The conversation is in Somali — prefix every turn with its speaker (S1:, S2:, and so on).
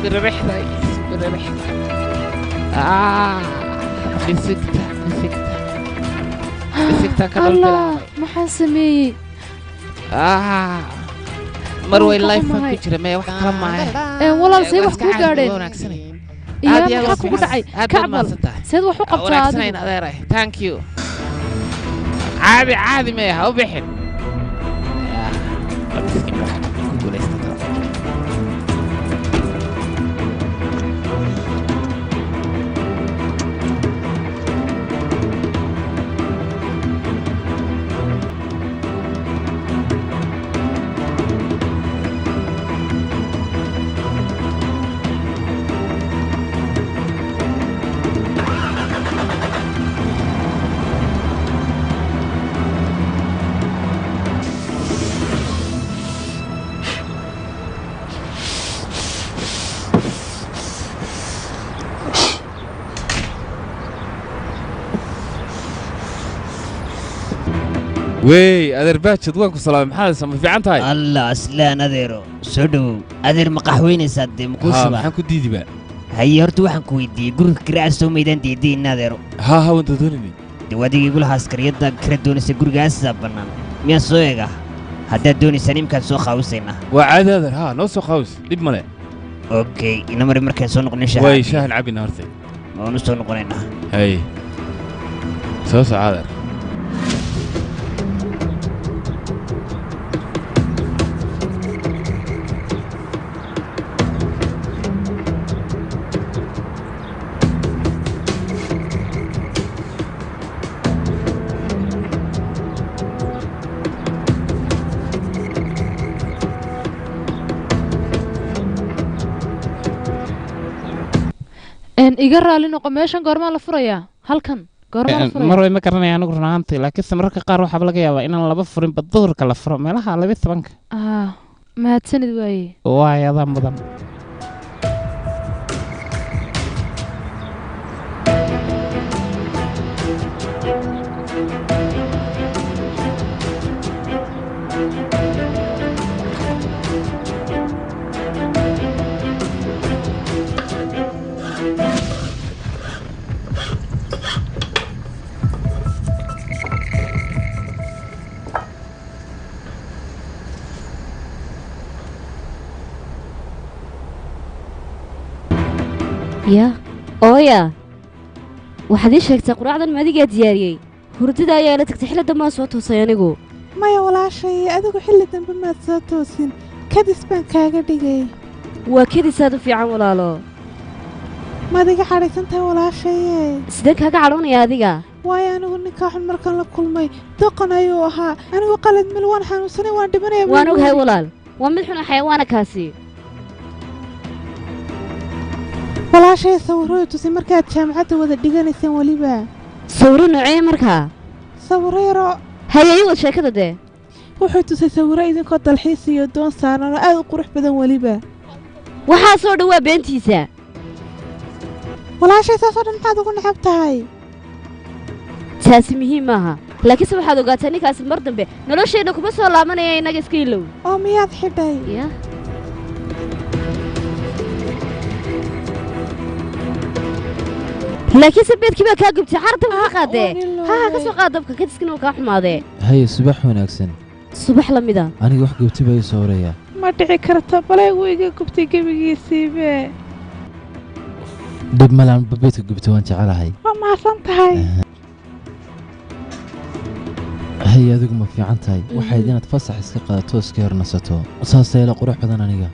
S1: Simbirixday, simbirixday. Ah, misigta, misigta, misigta ka
S2: Allah,
S1: dhalbilaabay.
S2: Maxaan sameeyey?
S1: Ah, mar way
S2: Waan ka
S1: life ku
S2: xumahay.
S1: jira maya, wax kala maahe.
S2: Walaal, see
S1: Waa
S2: wax
S1: iska
S2: kuu
S1: caadi,
S2: gaadheen?
S1: waa wanaagsanay.
S2: Iyaa,
S1: Aad iyo aad
S2: maxaa
S1: waa
S2: kugu dhacay?
S1: fiican. Aad baad
S2: Kacbal,
S1: mahadsan tahay.
S2: seed wax u qabtaa
S1: Wanaagsanayn
S2: adigu?
S1: Adeeray, thank you. Caadi caadi maya, ha u bixin. Ah, la miskiin baa ku guulaysata.
S3: Wey adeer Baajid, waan ku salaamay. Maxaad haysaa? Ma fiican tahay?
S4: Alla, aslaan adeero, soo dhowow adeer. Ma qaxweynaysaa dee? Makuu
S3: Haa,
S4: shubaa?
S3: maxaan ku diidiba?
S4: Haye, horta waxaan ku weydiiyey guriga kiraaca soo maydaan diidiin adeero?
S3: Haa haa, waan doodoonayni.
S4: Dee adiga igula askariyadda kira doonaysa, gurigaasaa bannaan, miyaan soo eega? Haddaad doonaysaan imkaan soo qaawisaynaa.
S3: Waa caadi adeer, haa, noo soo qaawis, dhib male.
S4: Okay, ina mari markaan soo noqonin shaha.
S3: Way shaahan cabina hortay.
S4: Waan u soo noqonaynaa.
S3: Hay, soo soco adeer.
S2: Iga raali noqo, meeshan goormaa la furayaa? Halkan goormaa la furayaa?
S1: Mar way ma garanaya anigu run ahaantii, laakiinse mararka qaar waxaaba laga yaabaa inaan laba furinba, duhurka la furo meelaha 12-ka.
S2: Ah, mahadsanid waaye.
S1: Waay, adaa mudan.
S5: Ya ooya, waxaad ii sheegtay quraacdan ma adigaa diyaariyey? Hurdada ayaa ila tagtay, xilli dambaan soo toosay anigu.
S6: Maya walaashay, adigu xilli dambe maad soo toosin, kadis baan kaaga dhigay.
S5: Waa kadisaad u fiican, walaalo.
S6: Maad iga cadhaysan tahay walaashaye?
S5: Sideen kaaga cadhoonaya adiga?
S6: Waayo anigu ninkaa xun markaan la kulmay doqon ayuu ahaa. Anigu qalad mil, waan xanuunsanay, waan dhimanaya.
S5: Waan ogahay walaal, waa mid xun oo xayawaana kaasi.
S6: Walaashay, sawirruu tusay markaad jaamacadda wada dhiganayseen weliba.
S5: Sawiro noocee markaa?
S6: Sawirro yaroo.
S5: Haye, ii wad sheekada dee.
S6: Wuxuu tusay sawirro idinkoo dalxiis iyo doon saaran oo aad u qurux badan weliba.
S5: Waxaasoo dhan waa beentiisa.
S6: Walaashay, saasoo dhan maxaad ugu necab tahay?
S5: Taasi muhiim maaha, laakiinse waxaad ogaataa ninkaasi mar dambe nolosheenna kuma soo laabanaya, innaga iska ilow.
S6: Oo miyaad xidhay?
S5: Ya. Laakiinse beedkii baa kaa gubtay, xaar dabka ka qaadee.
S6: Waan iloobay.
S5: Ha ha, ka soo qaad dabka, kadiskana waa kaa xumaadee.
S7: Haye, subax wanaagsan.
S5: Subax la mida.
S7: Aniga wax gubtay baa ii soo horaya.
S6: Ma dhici karto, balay wuu iga gubtay gebigiisiibe.
S7: Dhib malaan, beedka gubtay waan jecelahay.
S6: Waa mahadsan tahay.
S7: Haye, adigu ma fiican tahay? Waxayd inaad fasax iska qaadato, iska hor nasato, saasay ila qurux badan aniga.